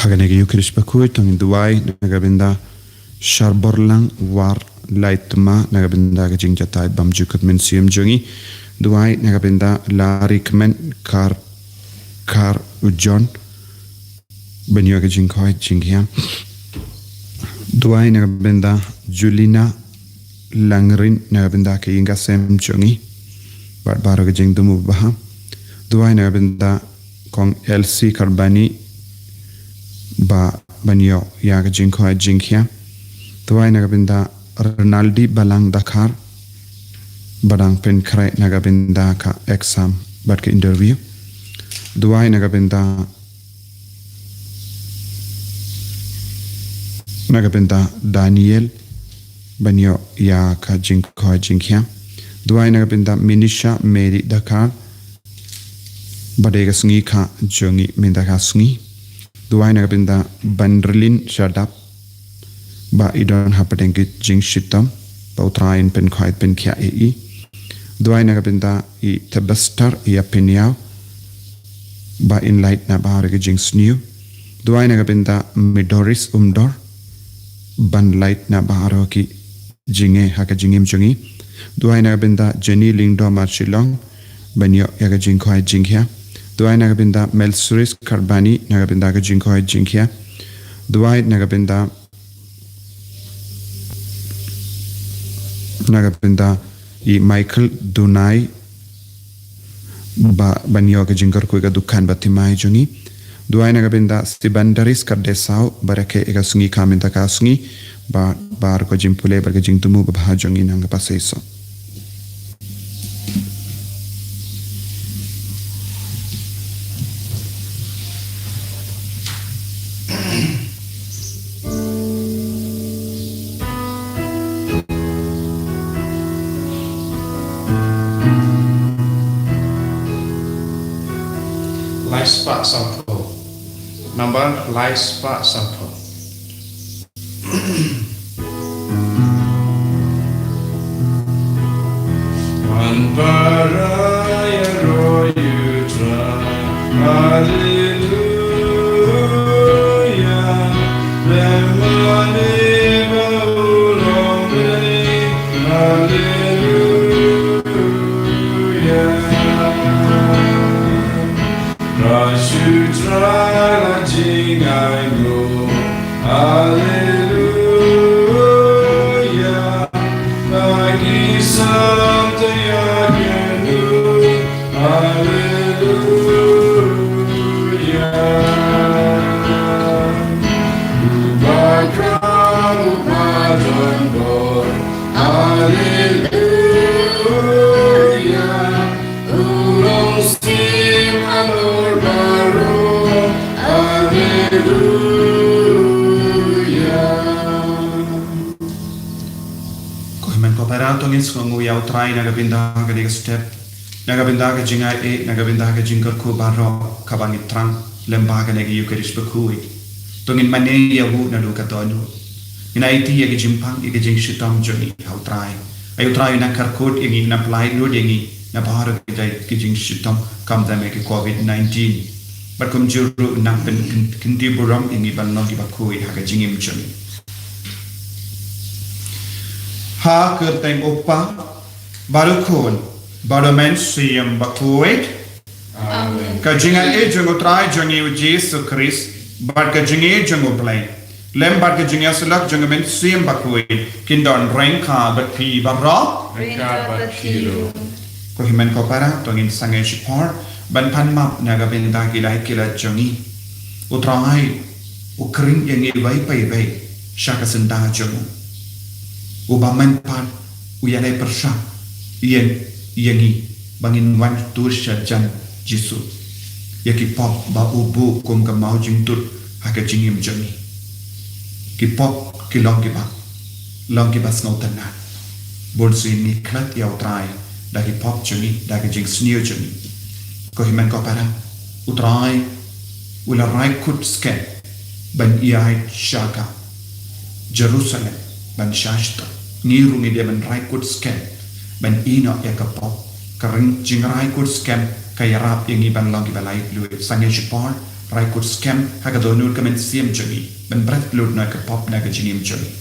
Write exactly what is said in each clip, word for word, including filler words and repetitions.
kane ka Eucharist bakhuid, to ngin duwai na ka bynta Sharborlang War Laitma, na ka bynta ka jingjatai bymjukut mynsiem jong ngi. Duwai na ka bynta Larikmen Kar, Kar Ujon, ban ïoh ka jingkhoit jingkhiah. Duwai na ka bynta Julina Langrin, na ka bynta ka ïing ka sem jong ngi bad baroh ka jingthmu babha. Duwai na ka bynta Kong Elsie Karbani, ba ban ïoh ïa ka jingkhoit jingkhiah. Duwai na ka bynta Ronaldi Balang Dakhar, ba dang pynkhreh na ka bynta ka exam bad ka interview. Duwai na ka bynta na ka bynta Daniel, ban ïoh ïa ka jingkhoit jingkhiah. Duwai na ka bynta Minisha Mary Dakhar, ba dei ka sngi kha jong ngi mynta ka sngi. Duwai na ka bynta Banrlin Shadap, ba i don hapdeng ki jingshitom, ba U Trai un pynkhoit pynkhiah ïa i. Duwai na ka bynta i Tebestar ïa Pynïaw, ba in lait na baroh ki jingsniew. Duwai na ka bynta Midoris Umdor, ban lait na baroh ki jingeh ha ka jingim jong ngi. Duwai na ka bynta Jenny Lyngdoh Marshillong, ban ïoh ïa ka jingkhoit jingkhiah. Duwai na ka bynta Melsuris Karbani, na ka bynta ka jingkhoit jingkhiah. Duwai na ka bynta na ka bynta i Michael Dunai, ba ban ïoh ka jingkyrkhu ka dukan ba thymmai jong ngi. Duwai na ka bynta Sibandaris Kardesaw, ba rakhe ïa ka sngi kha mynta ka sngi, ba baroh ka jingpule bad ka jingthmu babha jong ngi nang ka pasaiso. Lai spah sanphew. Number lai spah sanphew. Wan para ïaroh ïa U Trai. Haleluya. Lem mane ba u long dei. Haleluya. Ka shu Trai la jingainguh. Haleluya. Ba ki sam te ïa kynduh. Haleluya. U ba kram, u ba don bor. Haleluya. U long Syiem halor baroh. Haleluya. Ko hynmen ko para, to ngin sngewnguh ïa U Trai na ka bynta kane ka step, na ka bynta ka jingai eh, na ka bynta ka jingkyrkhu baroh kaba ngi thrang lem bad kane ka Eucharist bakhuid. To ngin mane ïa u naduh ka dohnud. Ngin aiti ïa ka jingpang, ïa ka jingshitom jong ngi ha U Trai. Ai U Trai un nang kyrkhu ïa ngi, un nang pynlait lut ïa ngi na baroh ki jingshitom, khamtam ïa ka covid nineteen. Bad kumjuh ruh un nang pyn, pyn, kynti burom ïa ngi ban long kiba khuid ha ka jingim jong ngi. Ha ka kyrteng U Kpa, bad U Khun, bad U Mynsiem Bakhuid. Amen. Ka jingai eh jong U Trai jong ngi U Jisu Khrist, bad ka jingïeit jong U Blei, lem bad ka jingïasyllok jong U Mynsiem Bakhuid, kin don ryngkat bad phi baroh. Ryngkat bad phi ruh. Ko hynmen ko para, to ngin sangeh shipor ban pan map na ka bynta ki lait ki lait jong ngi. U Trai u khring ïa ngi iwei pa iwei sha ka syndah jong u. U ba man pat u ïaleh pyrshah ïa, ïa ngi ba ngin wan tur sha jan Jisu, ïa ki pop ba u buh kum ka maw jingtut ha ka jingim jong ngi. Ki pop ki long kiba, long kiba sngewtynnat. Bun sien ngi khlad ïa U Trai da ki pop jong ngi, da ki jingsniew jong ngi. Ko hynmen ko para, U Trai u la rai kut skhem ban ïaid sha ka Jerusalem ban shah shitom. Ngi ruh ngi dei ban rai kut skhem ban ïehnoh ïa ka pop. Ka ring, jingrai kut skhem ka ïarap ïa ngi ban long kiba laitluid. Sangeh shipor Trai kut skhem ha ka dohnud ka mynsiem jong ngi ban bret lut na ka pop na ka jingim jong ngi.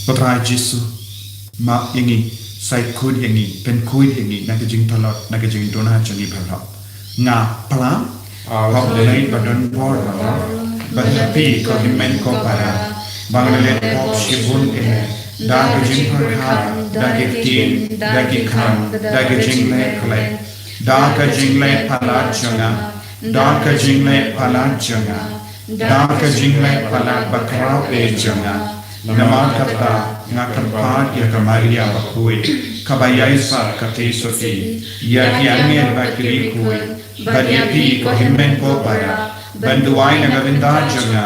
Ko Trai Jisu, map ïa ngi, sa khuid ïa ngi, pynkhuid ïa ngi na ka jingtlot, na ka jingduna jong ngi baroh. Nga pla, hok lei ba don bor baroh, ba ha phi ko hynmen ko para, ba nga leh pop shibun eh, da ka jingpyrkhat, da ki ktien, da ki kam, da ka jingleh khleh, da ka jingleh palat jong nga, da ka jingleh palat jong nga, da ka jingleh palat bakhraw eh jong nga. Namar kata nga kyrpad ïa ka Maria bakhuid, kaba ïaisah katei sutei ïa ki angel bad ki riewkhuid, bad ïa phi ko hynmen ko para, ban duwai na ka bynta jong nga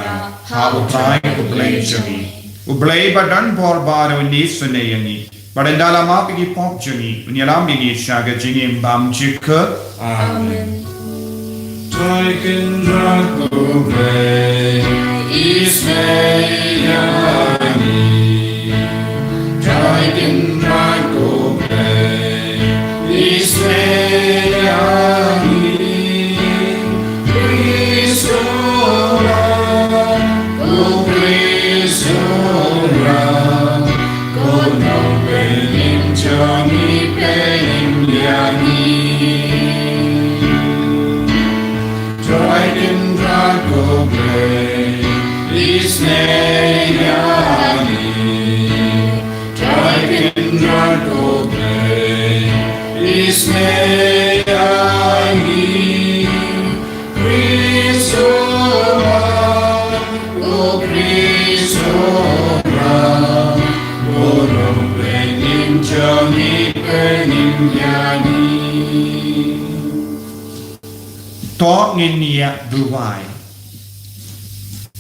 ha U Trai U Blei jong ngi. U Blei ba don bor baroh un isynei ïa ngi, bad un da la map ïa ki pop jong ngi, un ïalam ïa ngi sha ka jingim bymjukut. Amen. Trai Kynrad ko Blei, isynei ïa ngi. Trai Kynrad ko Blei, isynei ïa ngi. Khrist u wan, ko Khrist u wan, ko Nongpynim jong ngi, pynim ïa ngi. Trai Kynrad ko Blei, isynei ïa ngi. Trai Kynrad ko Blei, isynei ïa ngi. Khrist u wan, ko Khrist u wan, ko Nongpynim jong ngi, pynim ïa ngi. To ngin ïa duwai.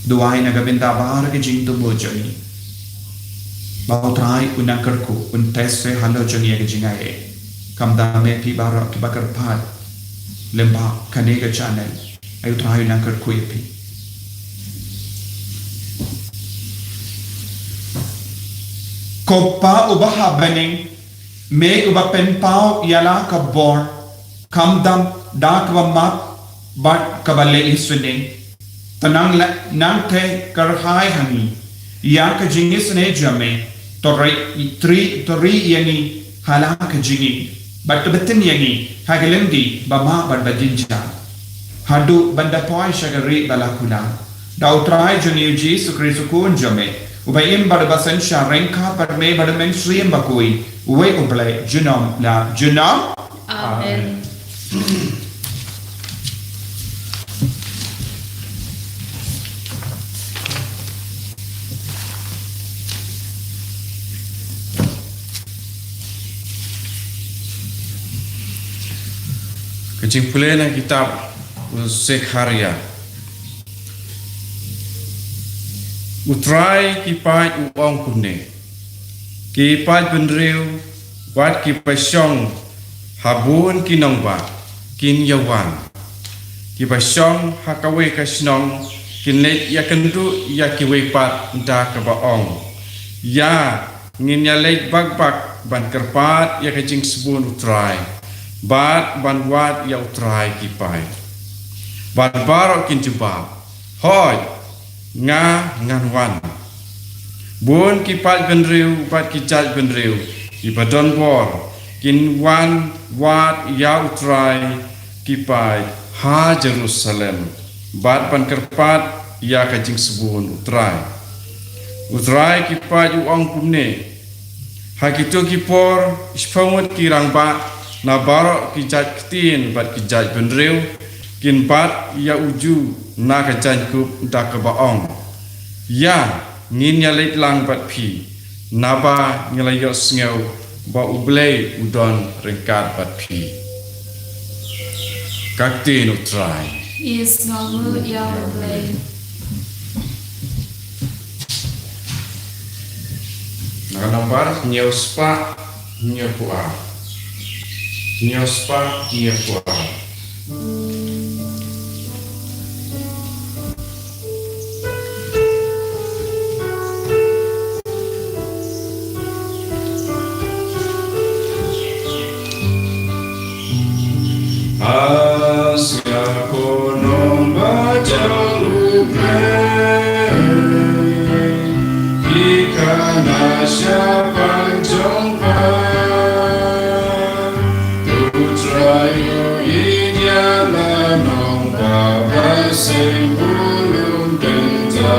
Duwai na ka bynta baroh ki jingthmu jong ngi. Ba U Trai un nang kyrkhu, un test halor jong ngi ïa ka jingaiei. Khamtam ïa phi baroh kiba kyrpad lyngba kane ka channel. Ai U Trai un nang kyrkhu ïa phi. Ko Pa uba ha bneng, me uba pynpaw ïa la ka bor, khamtam da kaba map bad kaba leh isynei. Te nang la, nang theh kyrhai ha ngi ïa ka jingisynei jong me, to ri, to ri, to ri ïa ngi ha la ka jingim, bad to btin ïa ngi ha ka lynti ba map bad ba jynjar, haduh ban da poi sha ka ri ba la kular. Da U Trai jong ngi U Jisu Khrist U Khun jong me, uba im bad uba synshar ryngkat bad me bad U Mynsiem Bakhuid, uwei U Blei, junom la junom. Amen. Ka jingpule na kitab u Sekharia. U Trai ki paid u ong kumne: Ki paid bynriew bad kiba shong ha bun ki nongbah kin ïa wan. Kiba shong ha kawei ka shnong kin leit ïakynduh ïa kiwei pat da kaba ong: Ïa, ngin ïa leit bak bak ban kyrpad ïa ka jingsbun U Trai, bad ban wad ïa U Trai ki paid. Bad baroh kin jubab: Hooid, nga ngan wan. Bun ki paid bynriew bad ki jaid bynriew kiba don bor kin wan wad ïa U Trai ki paid ha Jerusalem, bad ban kyrpad ïa ka jingsbun U Trai. U Trai ki paid u ong kumne: Ha kito ki por, shiphew ngut ki rangbah na baroh ki jait ktien bad ki jait bynriew kin bat ïa u Jiw na ka jaiñkup da kaba ong: Ïa, ngin ïa leit lang bad phi, naba ngi la ïohsngew ba U Blei u don ryngkat bad phi. Ka ktien U Trai. Ïa, sngewbha ïa U Blei. Na ka nombar hynñiew spah hynñiewphew ar. Ngiaw spah ngiaw kwah. As nga ko nong ba jong U Blei, i ka na sha pang jong ba. U Trai u i dia la nong ba ba seng u lum teng ta.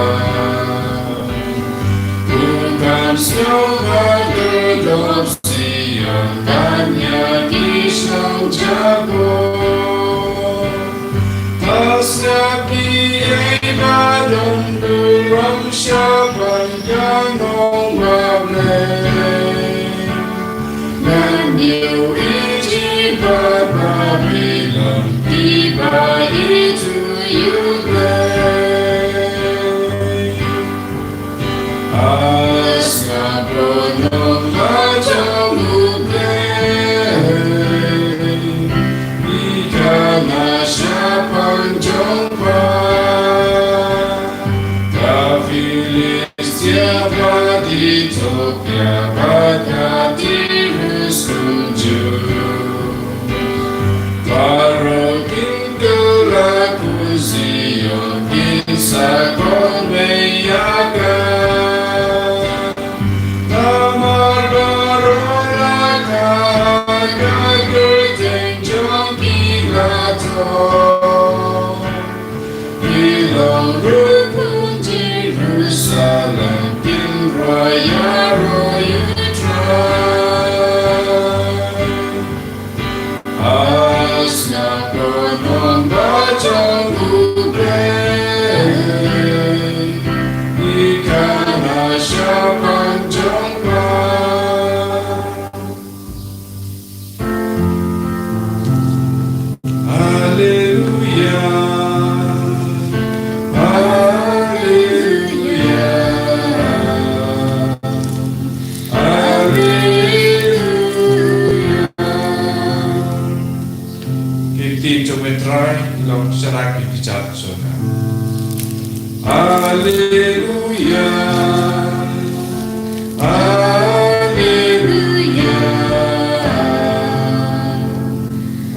U kan snow ba derdop Zion ban ïa ki shnong Jakob. Pas ïa ki ei ba don burom shaban ïa nong ba Blei. Ngan ïoh Egypt bad Babilon kiba ïeit ïa U Blei. As nga ko nong ba jong U Blei, i ka na sha pang jong ba. Ka Philistia bad Ethiopia bad ka Tirus kumjuh. Baroh kin kylla, u Zion kin sa kong beit ïa ka. Namar baroh la ka, ka kyrteng jong ki la thoh. Ki long ruh pun Jerusalem, kin rwai ïaroh ïa U Trai. As nga ko nong ba jong U Blei, i ka na sha pang jong ba. Haleluya. Haleluya. Haleluya. Ki ktien jong U Trai long sharak ki kjat jong nga. Haleluya. Haleluya.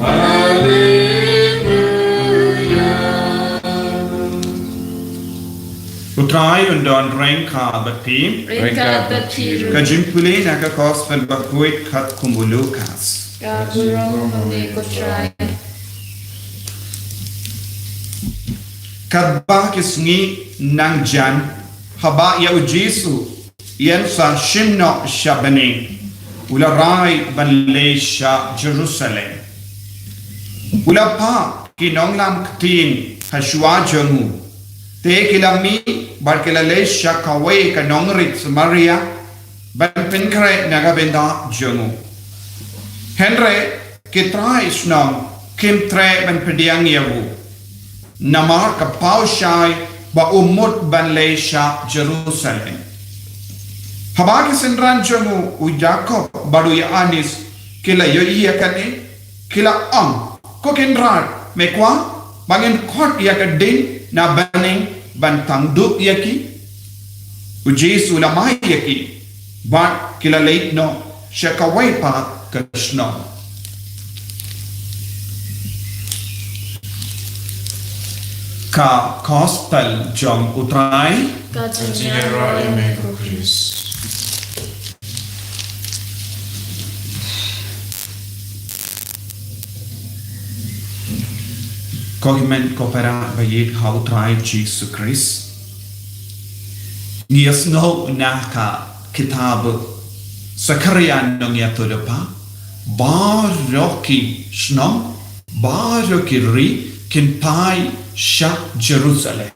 Haleluya. U Trai un don ryngkat bad phi. Ryngkat bad phi ruh. Ka jingpule na ka Gospel bakhuid katkum u Lukas. Ka burom ha me ko Trai. Katba ki sngi nang jan, haba ïa u Jisu yn sa shim noh sha bneng, u la rai ban leit sha Jerusalem. U la phah ki nonglam ktien hashuwa jong u, te ki la mih bad ki la leit sha kawei ka nongrit Samaria ban pynkhreh na ka bynta jong u. Hynrei ki trai shnong kim treh ban pdiang ïa u, namar ka paw shai ba u mut ban leit sha Jerusalem. Haba ki synran jong u, u Jakob bad u Ïoannis, ki la ïohi ïa kane, ki la ong, ko Kynrad, me kwah ba ngin khot ïa ka ding na bneng ban tangduh ïa ki? U Jisu u la mai ïa ki bad ki la leit noh sha kawei pat ka shnong. Ka Gospel jong U Trai. Ka jingïaroh ïa me ko Khrist. Ko hynmen ko para ba ïeit ha U Trai Jisu Khrist. Ngi ïa sngew na ka kitab Sakaria nongïathuhlypa, baroh ki shnong, baroh ki ri kin phai sha Jerusalem.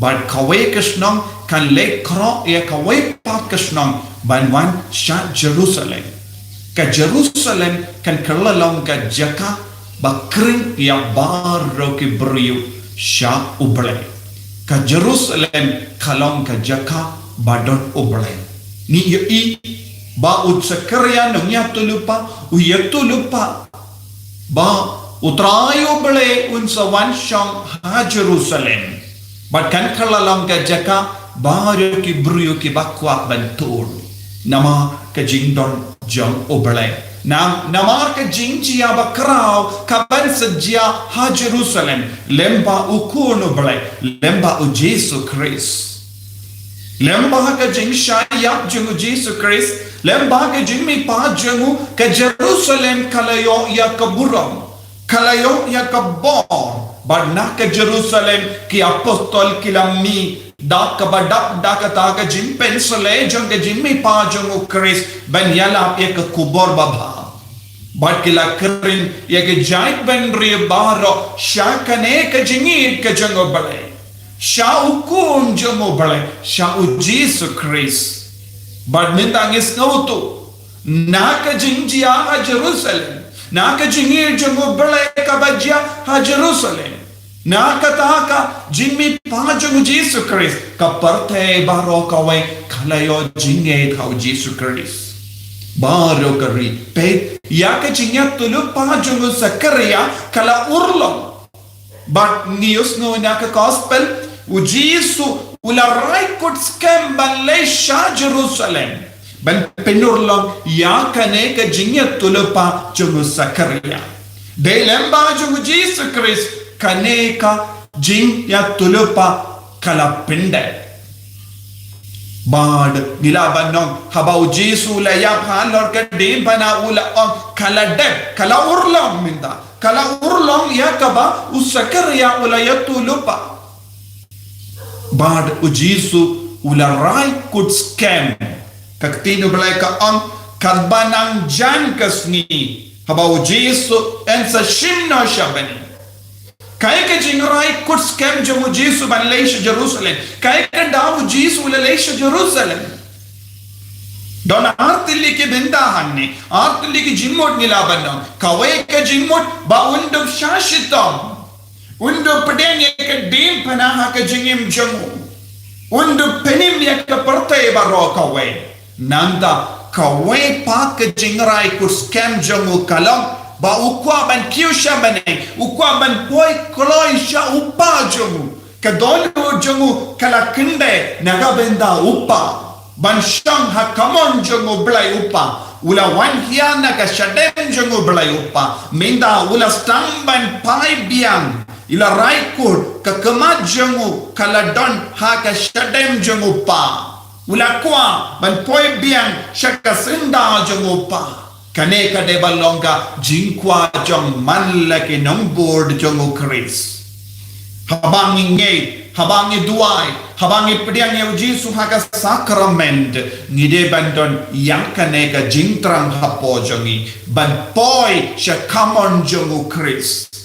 Bad kawei ka shnong kan leit khroh ïa kawei pat ka shnong ban wan sha Jerusalem. Ka Jerusalem kan kylla long ka jaka ba khring ïa baroh ki briew sha U Blei. Ka Jerusalem ka long ka jaka ba don U Blei. Ngi ïohi Ba u Sakaria nongïathuhlypa, u ïathuhlypa ba U Trai U Blei un sa wan shong ha Jerusalem. Bad kan kylla long ka jaka baroh ki briew kiba kwah ban tur. Namar ka jingdon jong U Blei. Nam, namar ka jingjia ba khraw ka ban sa jia ha Jerusalem, lem bad U Khun U Blei, lem bad U Jisu Khrist. Lem bad ka jingshah ïap jong U Jisu Khrist, lem bad ka jingmihpat jong u, ka Jerusalem ka la ïoh ïa ka burom, ka la ïoh ïa ka bor. Bad na ka Jerusalem ki apostol ki la mih da kaba dap da kata ka jingpynsleh jong ka jingmihpat jong U Khrist ban ïalap ïa ka khubor babha. Bad ki la kren ïa ka jaitbynriew baroh sha kane ka jingïeit ka jong U Blei, sha U Khun jong U Blei, sha U Jisu Khrist. Bad mynta ngi sngewthuh, na ka jingjia ha Jerusalem, na ka jingïeit jong U Blei kaba jia ha Jerusalem, na kata ka jingmihpat jong U Jisu Khrist, ka pyrthei baroh kawei ka la ïoh jingngeit ha U Jisu Khrist. Baroh ka ri, peit ïa ka jingïathuhlypa jong u Sakaria ka la urlong. Bad ngi ïohsngew na ka gospel, U Jisu u la rai kut skhem ban leit sha Jerusalem ban pynurlong ïa kane ka jingïathuhlypa jong u Sakaria. Dei lem bad jong U Jisu Khrist kane ka jingïathuhlypa ka la pyndep. Bad ngi lah ban ong, haba U Jisu u la ïap halor ka diengphna, u la ong ka la dep, ka la urlong mynta. Ka la urlong ïa kaba u Sakaria u la ïathuhlypa. Bad U Jisu u la rai kut skhem. Ka ktien U Blei ka ong, katba nang jan ka sngi, haba U Jisu un sa shim noh sha bneng. Kaei ka jingrai kut skhem jong U Jisu ban leit sha Jerusalem? Kaei kaba U Jisu u la leit sha Jerusalem? Don ar tylli ki bynta hangne, ar tylli ki jingmut ngi lah ban ong. Kawei ka jingmut ba un dup shah shitom, un dup pdiang ïa ka diengphna ha ka jingim jong u, un dup pynim ïa ka pyrthei baroh kawei. Nangta kawei pat ka jingrai kut skhem jong u ka long ba u kwah ban kiew sha bneng, u kwah ban poi kloi sha u kpa jong u. Ka dohnud jong u ka la kyndit na ka bynta u kpa, ban shong ha kamon jong U Blei u Kpa. U la wan hiar na ka shadem jong U Blei u Kpa. Mynta u la sdang ban phai biang. I la rai kut, ka khmat jong u ka la don ha ka shadem jong U Kpa. U la kwah ban poi biang sha ka syndah jong U Kpa. Kane ka dei ban long ka jingkwah jong man la ki nongbud jong U Khrist. Haba ngi ngeit, haba ngi duwai, haba ngi pdiang ïa U Jisu ha ka sakrament, ngi dei ban don ïa kane ka jingthrang hapoh jong ngi ban poi sha kamon jong U Khrist.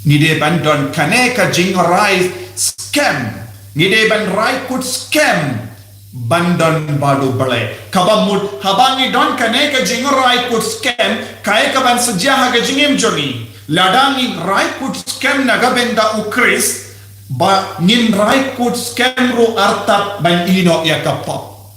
Ngi dei ban don kane ka jingrai skhem, ngi dei ban rai kut skhem ban don bad U Blei. Kaba mut, haba ngi don kane ka jingrai kut skhem, kaei kaban sa jia ha ka jingim jong ngi? Lada ngin rai kut skhem na ka bynta U Khrist, ba ngin rai kut skhem ruh artat ban ïehnoh ïa ka pop.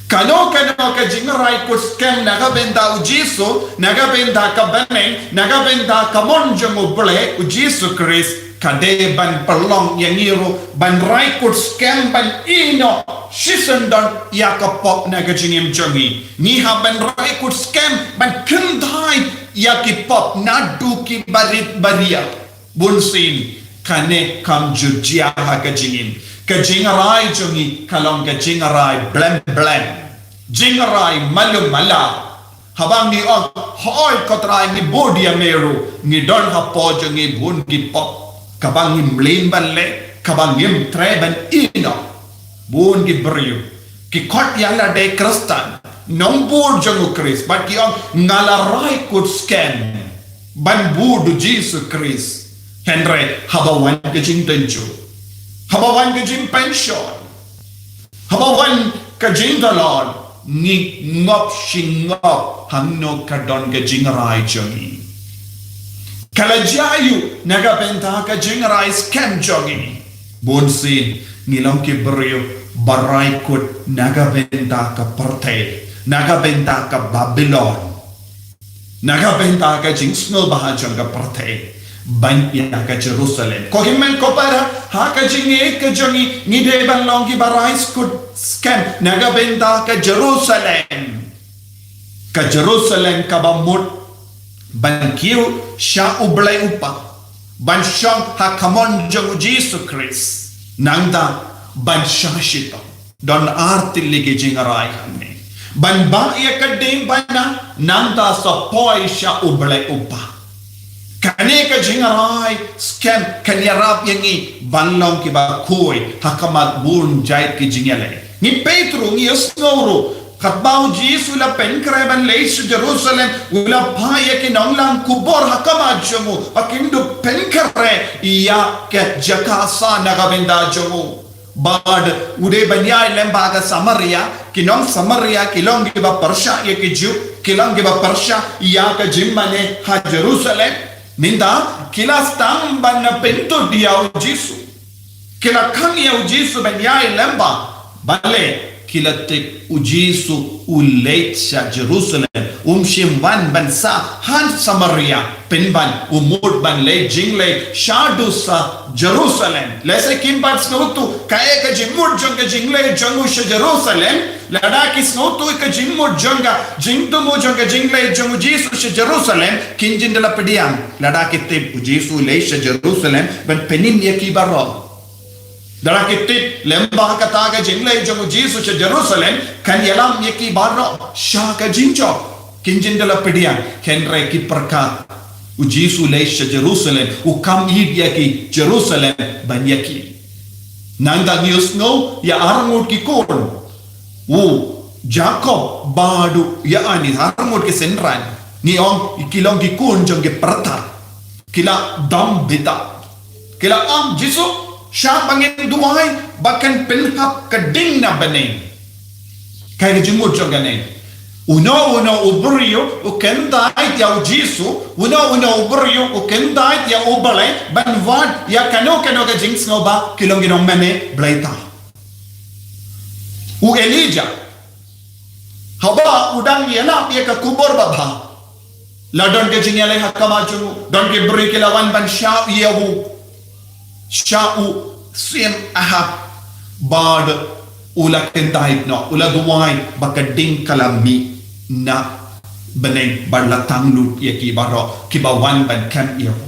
Kano kano ka jingrai kut skhem na ka bynta U Jisu, na ka bynta ka bneng, na ka bynta ka mon jong U Blei, U Jisu Khrist, ka dei ban pynlong ïa ngi ruh ban rai kut skhem ban ïehnoh shisyndon ïa ka pop na ka jingim jong ngi. Ngi hap ban rai kut skhem ban kyntait ïa ki pop naduh ki barit baria. Bunsien kane kam ju jia ha ka jingim. Ka jingrai jong ngi ka long ka jingrai blem blem, jingrai malu mala. Haba ngi ong, hooid ko Trai, ngi bud ïa me ruh, ngi don hapoh jong ngi bun ki pop kaba ngim leh ban leh, kaba ngim treh ban ïehnoh. Bun ki briew ki khot ïa lade Khristan, nongbud jong U Khrist, bad ki ong, nga la rai kut skhem ban bud U Jisu Khrist. Hynrei haba wan ka jingtynjuh, haba wan ka jingpynshoi, haba wan ka jingdalon, ngi ngop shi ngop hangno ka don ka jingrai jong ngi. Ka la jia aïu na ka bynta ka jingrai skhem jong ngi? Bunsien ngi long ki briew ba rai kut na ka bynta ka pyrthei. na ka bynta ka Babilon, na ka bynta ka jingsngewbha jong ka pyrthei, ban ïa ka Jerusalem. Ko hynmen ko para, ha ka jingïeit ka jong ngi, ngi dei ban long kiba rai skut skhem na ka bynta ka Jerusalem. Ka Jerusalem kaba mut ban kiew sha U Blei U Kpa, ban shong ha ka mon jong U Jisu Khrist, nangta ban shah shitom. Don ar tylli ki jingrai hangne. Ban bah ïa ka dieng bana, nangta sa poi sha U Blei U Kpa. Kane ka jingrai skhem kan ïarap ïa ngi ban long kiba khuid ha khmat bun jait ki jingïaleh. Ngi peit ruh, ngi ïohsngew ruh, katba U Jisu u la pynkhreh ban leit sha Jerusalem, u la phah ïa ki nonglam khubor ha khmat jong u ba kin dup pynkhreh ïa ka jaka sah na ka bynta jong u. Bad u dei ban ïaid lem bad ka Samaria, ki nong Samaria ki long kiba pyrshah ïa ki Jiw, ki long kiba pyrshah ïa ka jingmane ha Jerusalem. Mynta ki la sdang ban pyntud ïa U Jisu. Ki la khang ïa U Jisu ban ïaid lem bad, balei? Ki la tip U Jisu u leit sha Jerusalem, um shym wan ban sah ha Samaria. Pynban u mut ban leit jingleit shaduh sha Jerusalem. Lehse kim pat sngewthuh kaei ka jingmut jong ka jingleit jong u sha Jerusalem. Lada ki sngewthuh ka jingmut jong ka jingthmu jong ka jingleit jong U Jisu sha Jerusalem, kin jin da la pdiang. Lada ki tip U Jisu u leit sha Jerusalem ban pynim ïa ki baroh. Lada ki tip lem bad kata ka jingleit jong U Jisu sha Jerusalem, kan ïalam ïa ki baroh sha ka jingjop. Kin jin da la pdiang, hynrei ki pyrkhat U Jisu u leit sha Jerusalem, u kam ïeit ïa ki Jerusalem ban ïa ki. Nangta ngi ïohsngew ïa arngut ki khun, u Jakob bad u Ïoannis, arngut ki synran. Ngi ong ki long ki khun jong ki pyrthei. Ki la dom bitar. Ki la ong, Jisu, shah ba ngin duwai ba kan pynhap ka dieng na bneng. Kaei ka jingmut jong kane? Uno uno u briew u kyntait ïa U Jisu, uno uno u briew u kyntait ïa U Blei ban wad ïa kano kano ka jingsngewbha, ki long ki nongmane bleithaw. U Elijah, haba u dang ïalap ïa ka khubor babha, la don ka jingïaleh ha khmat jong u, don ki briew ki la wan ban shah ïa u, shah u syiem Ahab, bad u la kyntait noh, u la duwai ba ka dieng ka la mih na bneng, bad la tang lut ïa ki baroh kiba wan ban khem ïa u.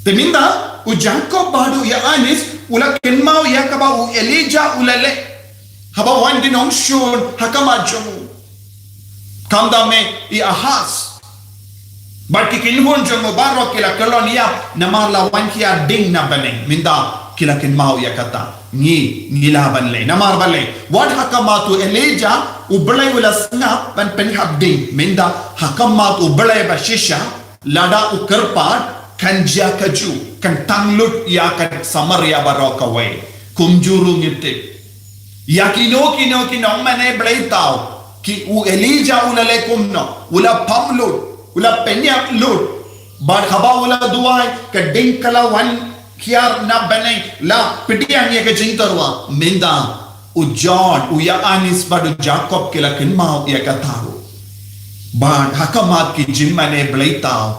Te mynta u Jakob bad u Ïoannis u la kynmaw ïa kaba u Elijah u la leh haba wan ki nongshun ha khmat jong u. Kumta me i Ahaz bad ki kynhun jong u baroh ki la kyllon ïap namar la wan hiar dieng na bneng. Mynta ki la kynmaw ïa kata. Ngi, ngi lah ban leh. Namar balei? Wat ha khmat u Elijah U Blei u la sngap ban pynhap dieng. Mynta ha khmat U Blei ba shisha, lada u kyrpad, kan jia kajuh, kan tang lut ïa ka Samaria baroh kawei. Kumjuh ruh ngi tip ïa kino kino ki nongmane bleithaw, ki u Elijah u la leh kumno, u la pham lut, u la pynïap lut. Bad haba u la duwai, ka dieng ka la wan hiar na bneng, la pdiang ïa ka jingtyrwa. Mynta u John, u Ïoannis bad u Jakob ki la kynmaw ïa kata ruh. Bad ha khmat ki jingmane bleithaw,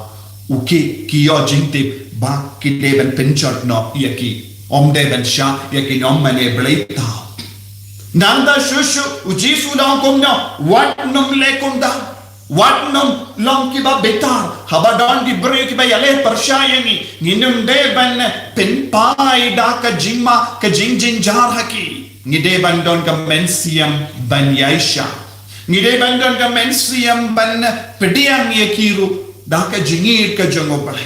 u ki, ki ïoh jingtip ba ki dei ban pynjot noh ïa ki, ym dei ban shah ïa ki nongmane bleithaw. Nangta shuh shuh u Jisu u la ong kumno, wat nym leh kumta. Wat nym long kiba bitar. Haba don ki briew kiba ïaleh pyrshah ïa ngi, ngin ym dei ban pynphai da ka jingma, ka jingjynjar ha ki. Ngi dei ban don ka mynsiem ban ïaishah. Ngi dei ban don ka mynsiem ban pdiang ïa ki ruh da ka jingïeit ka jong U Blei.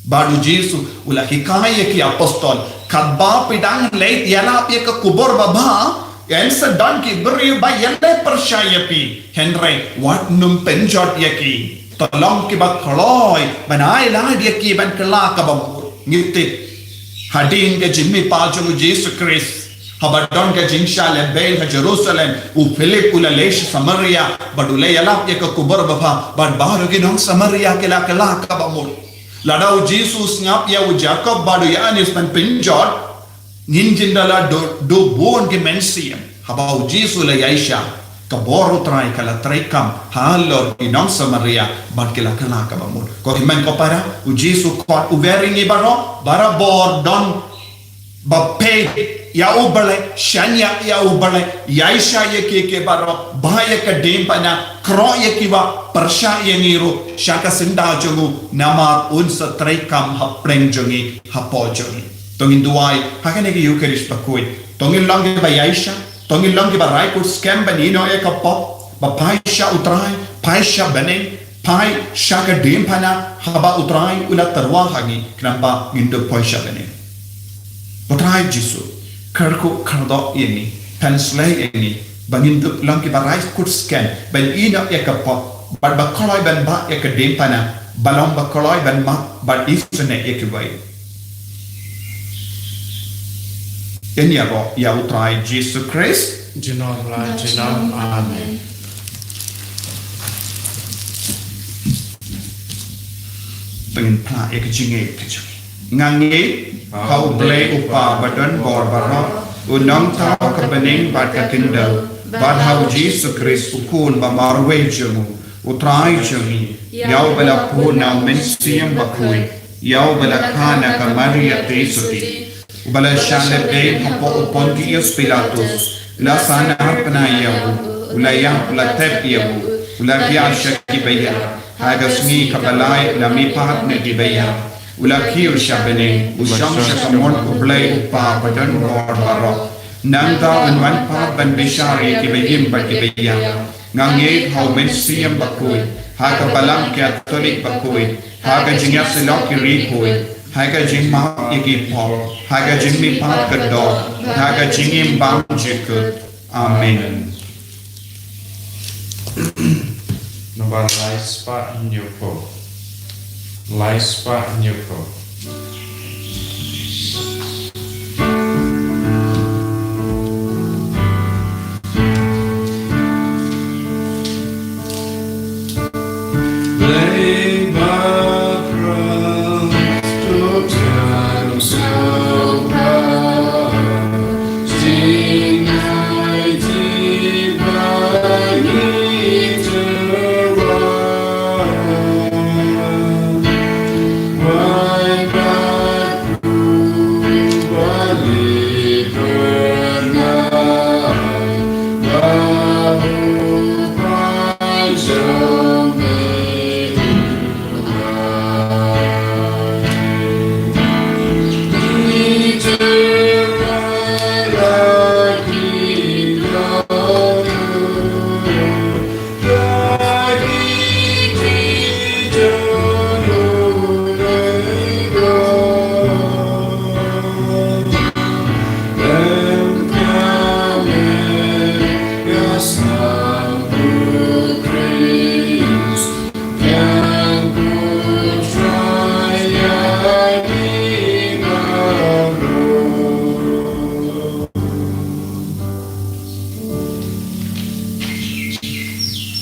Bad u Jisu u la hikai ïa ki apostol, katba phi dang leit ïalap ïa ka khubor babha, yn sa don ki briew ba ïaleh pyrshah ïa phi. Hynrei wat nym pynjot ïa ki. To long kiba kloi ban ailad ïa ki ban kylla kaba mut. Ngi tip hadien ka jingmihpat jong u Jisu Khrist, haba don ka jingshah lehbeiñ ha Jerusalem, u Philip u la leit sha Samaria bad u la ïalap ïa ka khubor babha, bad baroh ki nong Samaria ki la kylla kaba mut. Lada u Jisu u sngap ïa u Jakob bad u Ïoannis ban pynjot, ngin jin da la duh, duh bun ki mynsiem. Haba u Jisu u la ïaishah, Ka bor U Trai ka la treikam halor ki nong Samaria bad ki la kylla kaba mut. Ko hynmen ko para, U Jisu u khot, u wer ïa ngi baroh, barabor don ba peit ïa U Blei, shaniah ïa U Blei, ïaishah ïa ki, ki baroh, bah ïa ka diengphna, khroh ïa kiba pyrshah ïa ngi ruh sha ka syndah jong u, namar un sa treikam hapdeng jong ngi, hapoh jong ngi. To ngin duwai ha kane ka Eucharist bakhuid. To ngin long kiba ïaishah, to ngin long kiba rai kut skhem ban ïehnoh ïa ka pop, ba phai sha U Trai, phai sha bneng, phai sha ka diengphna, haba U Trai u la tyrwa ha ngi, khnang ba ngin dup phai sha bneng. U Trai Jisu, kyrkhu kyrdoh ïa ngi, pynshlei ïa ngi, ba ngin dup long kiba rai kut skhem ban ïehnoh ïa ka pop, bad ba kloi ban bah ïa ka diengphna, ba long ba kloi ban map bad isynei ïa kiwei. Ïaroh ïa U Trai Jisu Khrist. Junom la junom. Amen. Pynphla ïa ka jingngeit ka jong ngi. Nga ngeit ha U Blei U Kpa badonbor baroh, u nongthaw ka bneng bad ka khyndew, bad ha U Jisu Khrist u Khun ba marwei jong u, U Trai jong ngi, ïa uba la phut na U Mynsiem Bakhuid, ïa uba la kha na ka Maria Theisotti, uba la shah lehbeiñ hapoh u Pontius Pilatus, u la sahnarphna ïa u, u la ïap, u la thep ïa u, u la thiah sha ki baïap, ha ka sngi kaba lai u la mihpat na ki baïap, u la kiew sha bneng, u shong sha kamon U Blei U Kpa badonbor baroh. Nangta un wan pat ban bishar ïa ki baïing bad ki baïap. Nga ngeit ha U Mynsiem Bakhuid, ha ka Balang Katholik bakhuid, ha ka jingïasyllok ki riewkhuid, ha ka jingmap ïa ki pop, ha ka jingmihpat ka doh, ha ka jingim bymjukut. Amen. Nombar lai spah hynñiewphew. Lai spah hynñiewphew.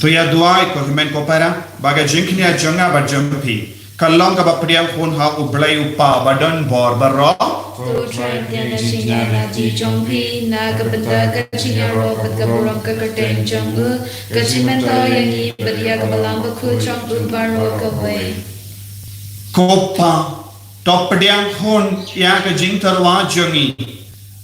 To ïa duwai ko hynmen ko para, ba ka jingkñia jong nga bad jong phi ka long kaba pdiang hun ha U Blei U Kpa badonbor baroh. To Trai, pdiang ka jingkñia na ka bynta ka jingïaroh bad ka burom ka kyrteng jong u, ka jingmyntoi ïa ngi bad ïa ka Balang Bakhuid jong u baroh kawei. Ko Pa, to pdiang hun ïa ka jingtyrwa jong ngi.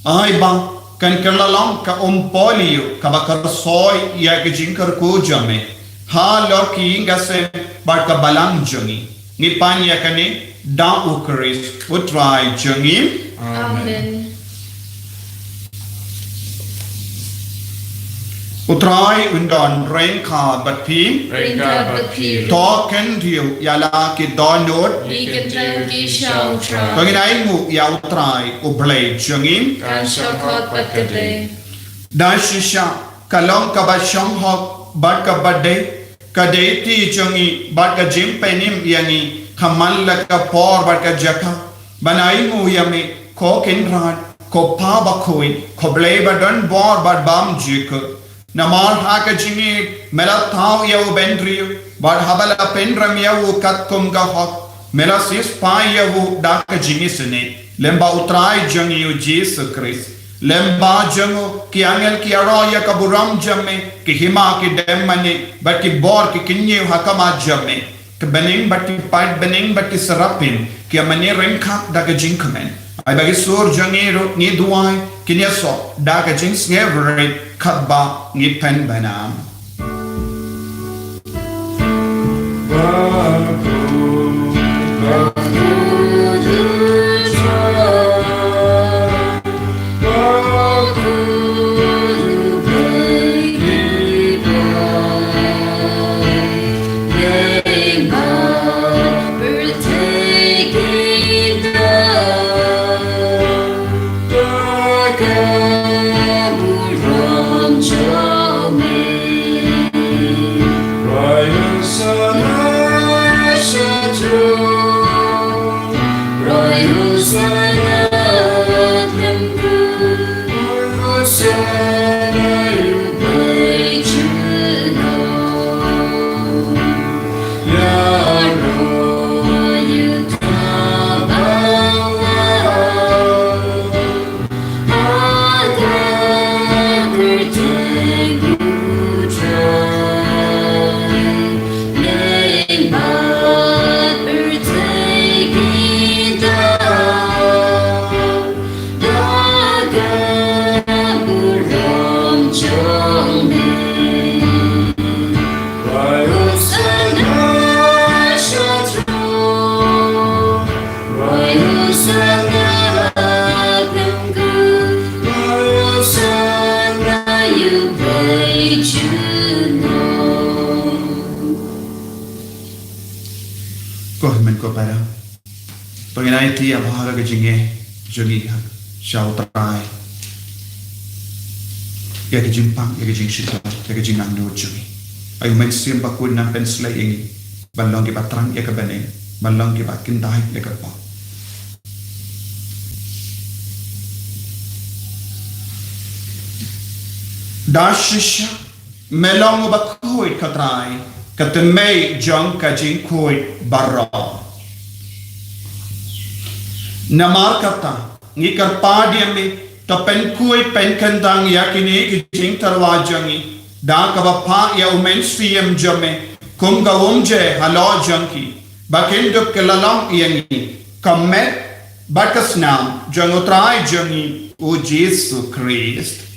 Ai ba kan kylla long ka umpohliew kaba kyrsoi ïa ka jingkyrkhu jong me halor ki ïing ki sem bad ka Balang jong ngi. Ngi pan ïa kane da U Khrist U Trai jong ngi. Amen. U Trai un don ryngkat bad phi. Ryngkat bad phi. To khyndiat ïa la ki dohnud. Ki kyntiew ki sha U Trai. To ngin ainguh ïa U Trai U Blei jong ngi. Kan shong hok bad ka dei. Da shisha ka long kaba shong hok bad kaba dei, ka dei ti jong ngi bad ka jingpynim ïa ngi, ka man la ka por bad ka jaka ban ainguh ïa me, ko Kynrad, ko Pa Bakhuid, ko Blei badonbor bad bymjukut. Namar ha ka jingïeit me la thaw ïa u bynriew, bad haba la pynrem ïa u katkum ka hok, me la siewspah ïa u da ka jingisynei, lyngba U Trai jong ngi U Jisu Khrist. Lem bad jong u, ki angel ki ïaroh ïa ka burom jong me, ki hima ki dem mane, bad ki bor ki kyñiew ha khmat jong me. Ki bneng bad ki paid bneng bad ki serapim ki ïa mane ryngkat da ka jingkmen. Ai ba ki sur jong ngi ruh ngi duwai, kin ïasoh da ka jingsngewrit katba ngi pynbna. Ko hynmen ko para. To ngin aiti ïa baroh ka jingeh jong ngi ha sha U Trai. Ïa ka jingpang, ïa ka jingshitom, ïa ka jingangnud jong ngi. Ai U Mynsiem Bakhuid un nang pynsleh ïa ngi ban long kiba thrang ïa ka bneng, ban long kiba kyntait ïa ka pop. Da shisha me long uba khuid, ko Trai, ka tnat jong ka jingkhuid baroh. Namar kata, ngi kyrpad ïa me, to pynkhuid pynkyndang ïa kine ki jingtyrwa jong ngi da kaba phah ïa U Mynsiem jong me kum ka umje halor jong ki, ba kin dup kylla long ïa ngi ka met bad ka snam jong U Trai jong ngi U Jisu Khrist.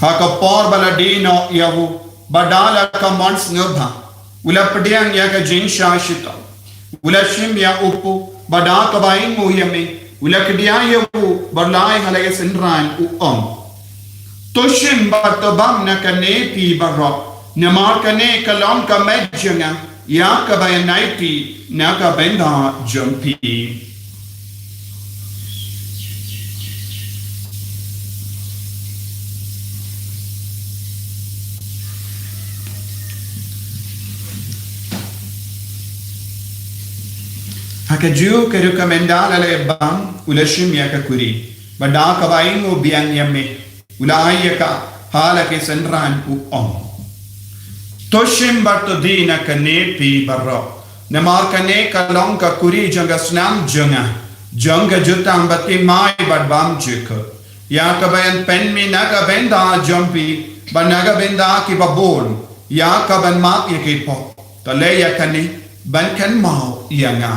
Ha ka por ba la die noh ïa u, ba da la ka mon sngewbha u la pdiang ïa ka jingshah shitom, u la shim ïa u kpu, ba da kaba ainguh ïa me u la kdiah ïa u, bad lai ha la ka synran u ong: To shim bad to bam na kane phi baroh, namar kane ka long ka met jong nga ïa kaba ïa aiti na ka bynta jong phi. Ha kajuh ka rukom ynda la leh bam u la shim ïa ka kuri, bad da kaba ainguh biang ïa me u la ai ïa ka ha la ka synran u ong: To shim bad to die na kane phi baroh, namar kane ka long ka kuri jong ka snam jong nga, jong ka jutang ba thymmai bad bymjukut, ïa kaba yn pynmih na ka bynta jong phi bad na ka bynta kiba bun, ïa kaban map ïa ki pop. To leh ïa kane ban kynmaw ïa nga.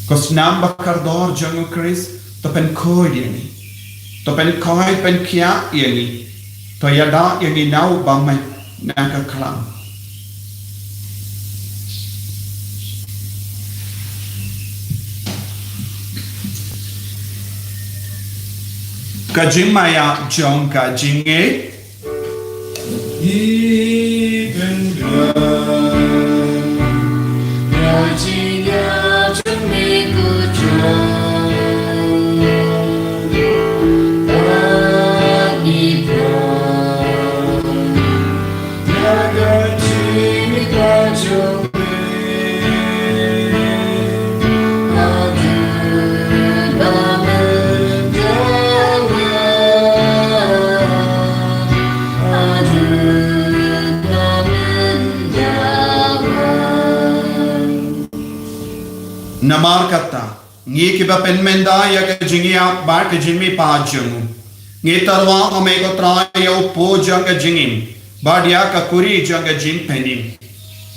Ko snam ba kordor jong U Khrist, to pynkhuid ïa ngi, to pynkhuid pynkhiah ïa ngi, to ïada ïa ngi na u bymman na ka khlam. Ka jingmaïa jong ka jingngeit. Namar kata, ngi kiba pynmynda ïa ka jingïap bad ka jingmihpat jong u, ngi tyrwa ha me ko Trai ïa u po jong ka jingim bad ïa ka kuri jong ka jingpynim.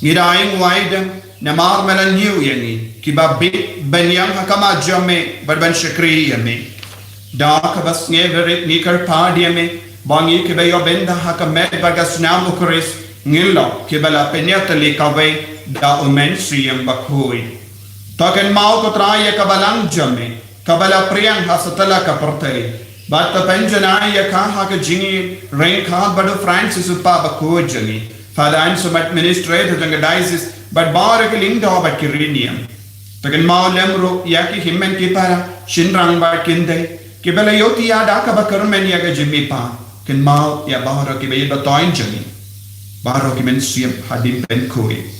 Ngi da ai nguai dang namar me la ñiew ïa ngi kiba bit ban ïeng ha khmat jong me bad ban shakri ïa me. Da kaba sngewrit ngi kyrpad ïa me ba ngi kiba ïoh bynta ha ka met bad ka snam u Khrist ngin long kiba la pynïatylli kawei da u Mynsiem Bakhuid. To kynmaw ko Trai ïa ka balang jong me kaba la pdiang ha satlak ka pyrthei bad to pynjanai ïa ka ha ka jingïaryngkat bad u Francis u Pape bakhuid jong ngi, Father Anselm, Administrator jong ka Diocese, bad baroh ki lyngdoh bad ki riewniam. To kynmaw lem ruh ïa ki hynmen ki para, shynrang bad kynthei kiba la ïohthiah da kaba kyrmen ïa ka jingmihpat. Kynmaw ïa baroh kiba ïeit ba thoiñ jong ngi, baroh ki mynsiem hadien pynkhuid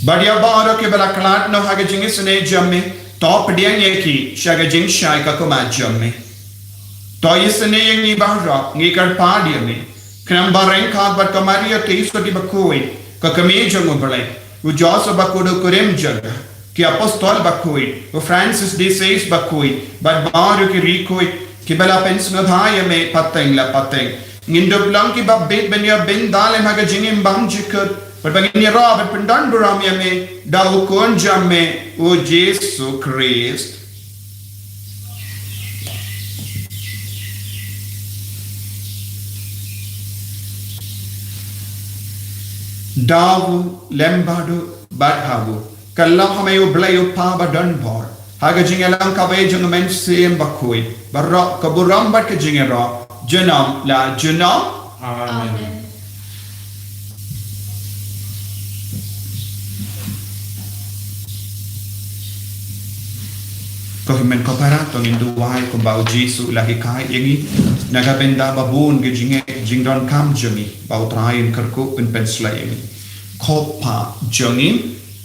bad ïa baroh kiba la khlad noh ha ka jingisynei jong me. To pdiang ïa ki sha ka jingshai ka khmat jong me. To isynei ïa ngi baroh, ngi kyrpad ïa me, khnang ba ryngkat bad ka Maria Theisotti bakhuid, ka kmie jong u Blei, u Joseph bakhuid u kurim jong ka, ki apostol bakhuid, u Francis de Sales bakhuid bad baroh ki riewkhuid kiba la pynsngewbha ïa me pateng la pateng, ngin dup long kiba bit ban ïoh bynta lem ha ka jingim bymjukut bad ba ngin ïaroh bad pyndonburom ïa me da u Khun jong me, u Jisu Khrist. Da u lem bad u bad ha u, kyllon ha me u Blei u Kpa badonbor, ha ka jingïalang kawei jong u Mynsiem Bakhuid, baroh ka burom bad ka jingïaroh junom la junom. Amen. Ko hynmen ko para, to ngin duwai kumba u Jisu u la hikai ïa ngi, na ka bynta ba bun ki jingngeit jingdonkam jong ngi, ba u Trai un kyrkhu un pynshlei ïa ngi. Ko Kpa jong ngi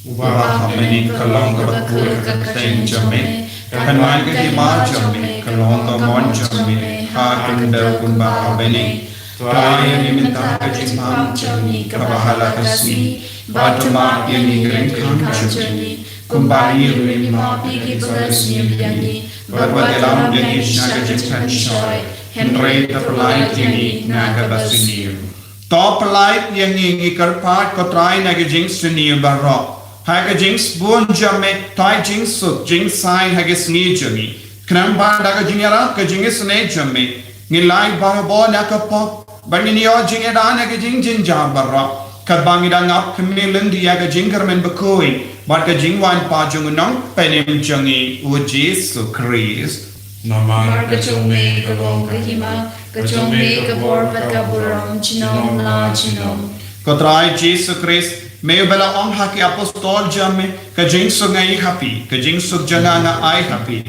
uba ha bneng, ka long kaba khuid ka kyrteng jong me, kan wan ka hima jong me, kan long ka mon jong me ha khyndew kumba ha bneng. To ai ïa ngi mynta ka jingpang jong ngi kaba ha la ka sngi, bad to map ïa ngi ki ryngkang jong ngi, kumba ngi ruh ngi map ïa kiba sngewsih ïa ngi, bad wat ïalam ïa ngi sha ka jingpynshoi, hynrei to pyllait ïa ngi na kaba sniew. To pyllait ïa ngi, ngi kyrpad ko Trai, na ka jingsniew baroh. Ha ka jingsbun jong me to ai jingsuk jingsaiñ ha ka sngi jong ngi, khnang ba da ka jingïarap ka jingisynei jong me ngin lait barabor na ka pop bad ngin ïoh jingïada na ki jingjynjar baroh, katba ngi dang ap khmih lynti ïa ka jingkyrmen bakhuid bad ka jingwan pat jong u Nongpynim jong ngi, u Jisu Khrist. Namar ka jong me ka long ka hima, ka jong me ka bor bad ka burom junom la junom. Ko Trai Jisu Khrist, me uba la ong ha ki apostol jong me, ka jingsuk nga ai ha phi, ka jingsuk jong nga nga ai ha phi.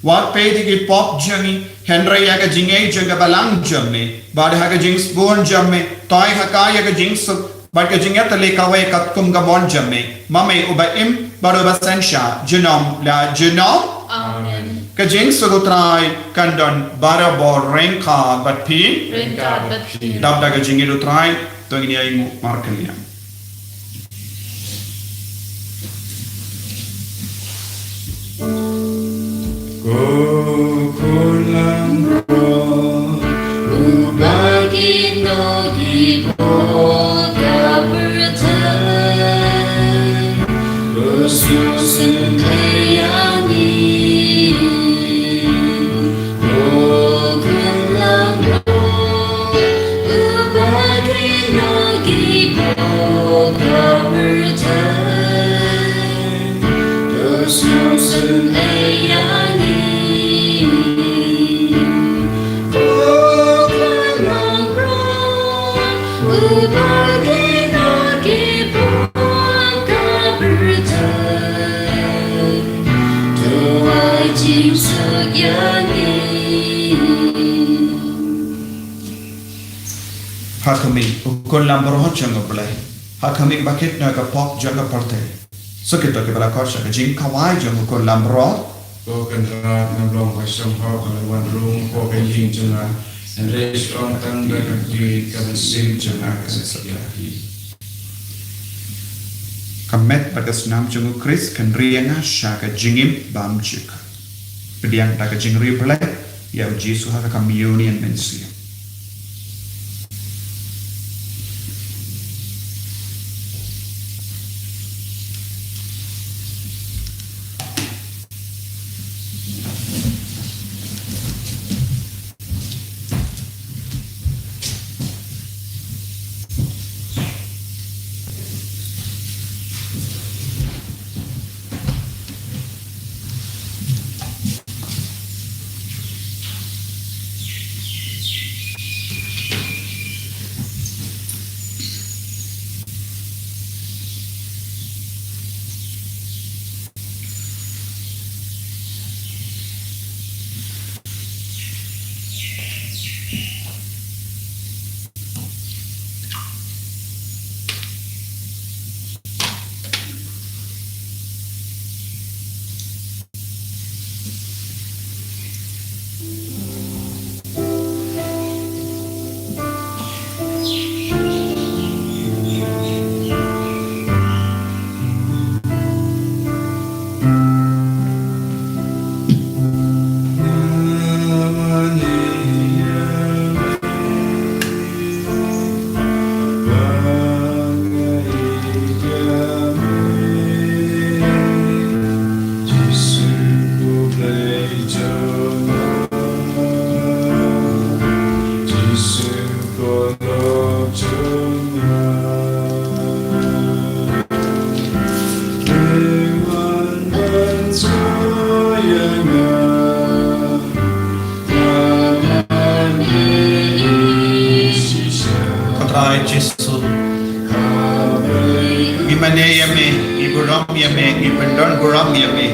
Wat peit ïa ki pop jong ngi, hynrei ïa ka jingngeit jong ka balang jong me, bad ha ka jingsbun jong me to ai ha ka ïa ka jingsuk bad ka jingïatylli kawei katkum ka mon jong me, ma me uba im bad uba synshar junom la junom. Amen. Ka jingsuk u Trai kan don barabor ryngkat bad phi. Ryngkat bad phi. Dap da ka jingïeit u Trai to ngin ïa ainguh markylliang. Ko Khun langbrot, uba kynnoh ki pop ka pyrthei, to sngewsynei ïa ngi. Ko Khun langbrot, uba kynnoh ki pop ka pyrthei, to sngewsynei ïa ngi. Ko Khun langbrot, uba kynnoh ki pop ka pyrthei, to ai jingsuk ïa ngi. Ha khmih, ko Khun langbrot jong u Blei, ha khmih ba kit na ka pop jong ka pyrthei. Sa kito kiba la khot sha ka jingkhawai jong u Khun langbrot. Ko Kynrad, ngam long ba shong hok ban wan rung hapoh ka ïing jong nga, hynrei shu ong tang da ka khlieh, ka mynsiem jong nga kan sa ïaid. Kam met bad ka snam jong u Khrist kan ri ïa nga sha ka jingim bymjukut. Pdiang da ka jingriewblei ïa u Jisu ha ka communion mynsiem. Ko Trai Jisu, ngi mane ïa me, ngi burom ïa me, ngi pyndon burom ïa me.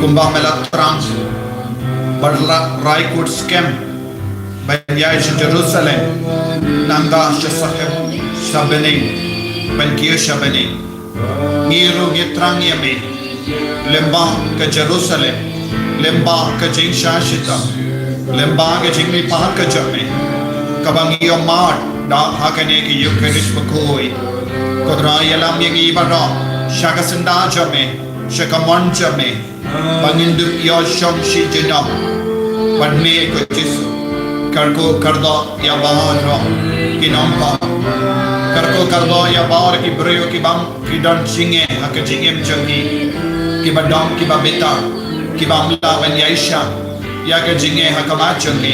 Kumba me la thrang bad la rai kut skhem ban ïaid sha Jerusalem, nangta sha Shechem, sha bneng, ban kiew sha bneng. Ngi ruh ngi thrang ïa me lyngba ka Jerusalem, lyngba ka jingshah shitom, lyngba ka jingmihpat ka jong me, kaba ngi ïoh mad da ha kane ka Eukharist bakhuid. Ko Trai, ïalam ïa ngi baroh sha ka syndah jong me, sha ka mon jong me, ba ngin dup ïoh shong shi junom bad me, ko Jisu. Kyrkhu kyrdoh ïa baroh ki nongpop. Kyrkhu kyrdoh ïa baroh ki briew ki bym, ki don jingeh ha ka jingim jong ki, kiba dom, kiba bitar, kiba ym lah ban ïaishah ïa ka jingeh ha khmat jong ki.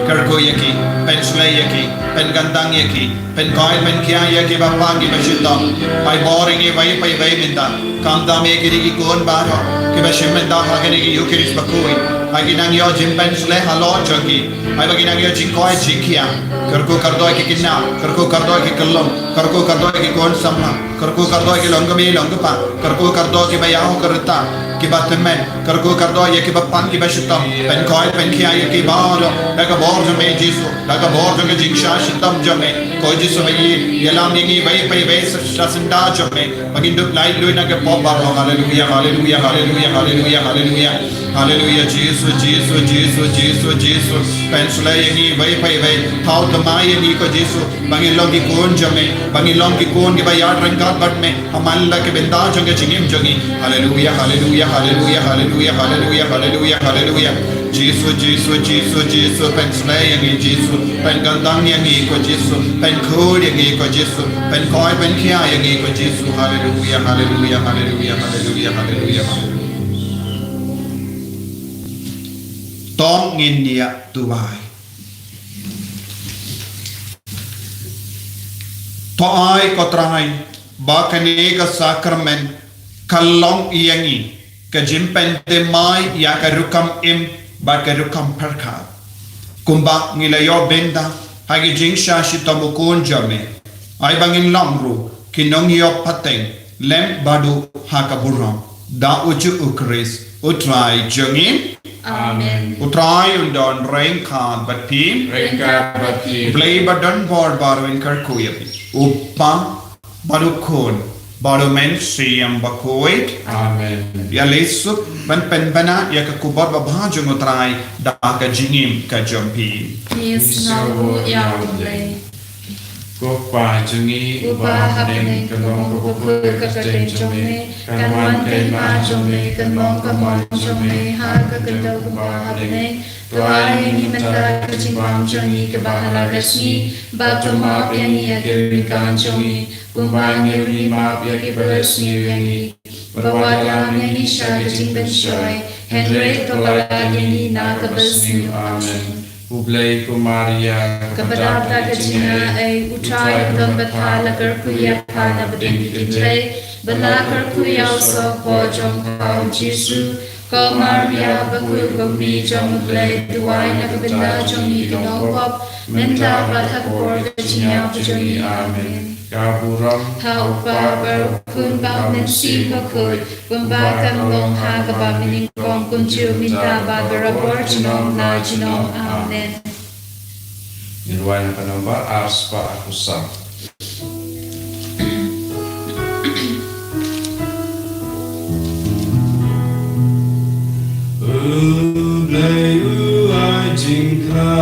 Kyrkhu ïa ki, pynshlei ïa ki, pynkyntang ïa ki, pynkoit pynkhiah ïa kiba pang kiba shitom. Ai bor ïa ngi iwei pa iwei mynta, khamtam ïa kine ki khun baroh kiba shim bynta ha kane ka Eukharist bakhuid. Ai ki nang ïoh jingpynshlei halor jong ki, ai ba ki nang ïoh jingkoit jingkhiah. Kyrkhu kyrdoh ïa ki khynnah, kyrkhu kyrdoh ïa ki khyllung, kyrkhu kyrdoh ïa ki khun samla, kyrkhu kyrdoh ïa ki longkmie longkpa, kyrkhu kyrdoh kiba ïaw ki rta, kiba tymmen, kyrkhu kyrdoh ïa kiba pang kiba shitom. Pynkoit pynkhiah ïa ki baroh da ka bor jong me Jisu, da ka bor jong ka jingshah shitom jong me. Ko Jisu ba ïalam ïa ngi iwei pa iwei sha syndah jong me, ba ngin dup laitluid na ka pop baroh. Haleluia, haleluia, haleluia, haleluia, haleluia. Haleluia, Jisu, Jisu, Jisu, Jisu, Jisu. Pynshlei ïa ngi iwei pa iwei, thaw thymmai ïa ngi ko Jisu, ba ngin long ki khun jong me, ba ngin long ki khun kiba ïaid ryngkat bad me ha man la ki bynta jong ka jingim jong ngi. Haleluia, haleluia, haleluia, haleluia, haleluia, haleluia, haleluia. Jisu, Jisu, Jisu, Jisu, pynshlei ïa ngi Jisu, pynkyntang ïa ngi ko Jisu, pynkhuid ïa ngi ko Jisu, pynkoit pynkhiah ïa ngi ko Jisu. Haleluia, haleluia, haleluia, haleluia, haleluia, haleluia. To ngin ïa duwai. To ai ko Trai ba kane ka sakramen ka long ïa ngi ka jingpynthymmai ïa ka rukom im bad ka rukom pyrkhat. Kumba ngi la ïoh bynta ha ka jingshah shitom u Khun jong me, ai ba ngin long ruh ki nongïoh pateng lem bad u ha ka burom, da u juh u Khrist u Trai jong ngi. Amen. U Trai un don ryngkat bad phi. Ryngkat bad phi. Blei ba don bor baroh un kyrkhu ïa phi. U Kpa bad u Khun bad u Mynsiem Bakhuid. Amen. Ïa leit suk ban pynbna ïa ka khubor babha jong u Trai da ka jingim ka jong phi. Ngi sngewnguh ïa u Blei. Ko Pa jong ngi uba ha bneng, kan long ka bakhuid ka kyrteng jong me, kan wan ka hima jong me, kan long ka mon jong me ha ka khyndew kumba ha bneng. To ai ngi mynta ka jingbam jong ngi kaba ha la ka sngi, bad to map ïa ngi ïa ki ryngkang jong ngi, kumba ngi ruh ngi map ïa kiba la sniew ïa ngi. Bad wat ïalam ïa ngi sha ka jingpynshoi, hynrei to la ïa ngi na kaba sniew. Amen. U Blei, ko Maria kaba dap da ka jingaiei, U Trai u don bad pha. La kyrkhu ïa pha na pdeng ki kynthei, bad la kyrkhu ïa u sohpor jong pha u Jisu. Ko Maria bakhuid, ko Kmie jong U Blei, duwai na ka bynta jong ngi ki nongpop, mynta bad ha ka por ka jingïap jong ngi. Amen. Ka burom ha U Kpa bad ha U Khun bad ha U Mynsiem Bakhuid, kumba kan long ha kaba mynnyngkong, kumjuh mynta bad barabor junom la junom. Amen. Ngi duwai na ka nombar ar spah arphew saw. U Blei u ai jingkha,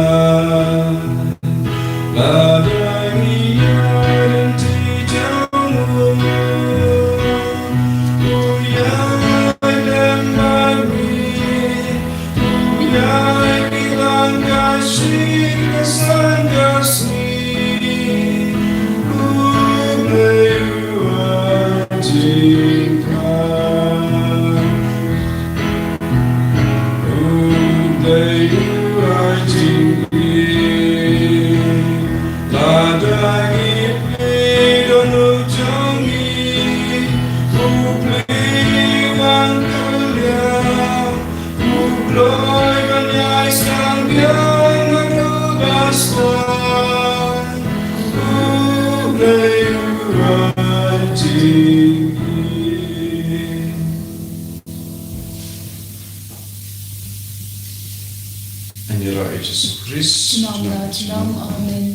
lada ngi ïoh lynti jong u. U ïai lem bad ngi, u ïai kyllang ka shi ka san ka sngi. U Blei u ai jingkha. U Blei u ai jingkha. Lada ngi plie dohnud jong ngi, u plie wan kylliang, u kloi ban ïai skang biang ha u ba sdang. U Blei u ai jingkha. Yn ïaroh ïa Jisu Khrist. Junom la junom. Amen.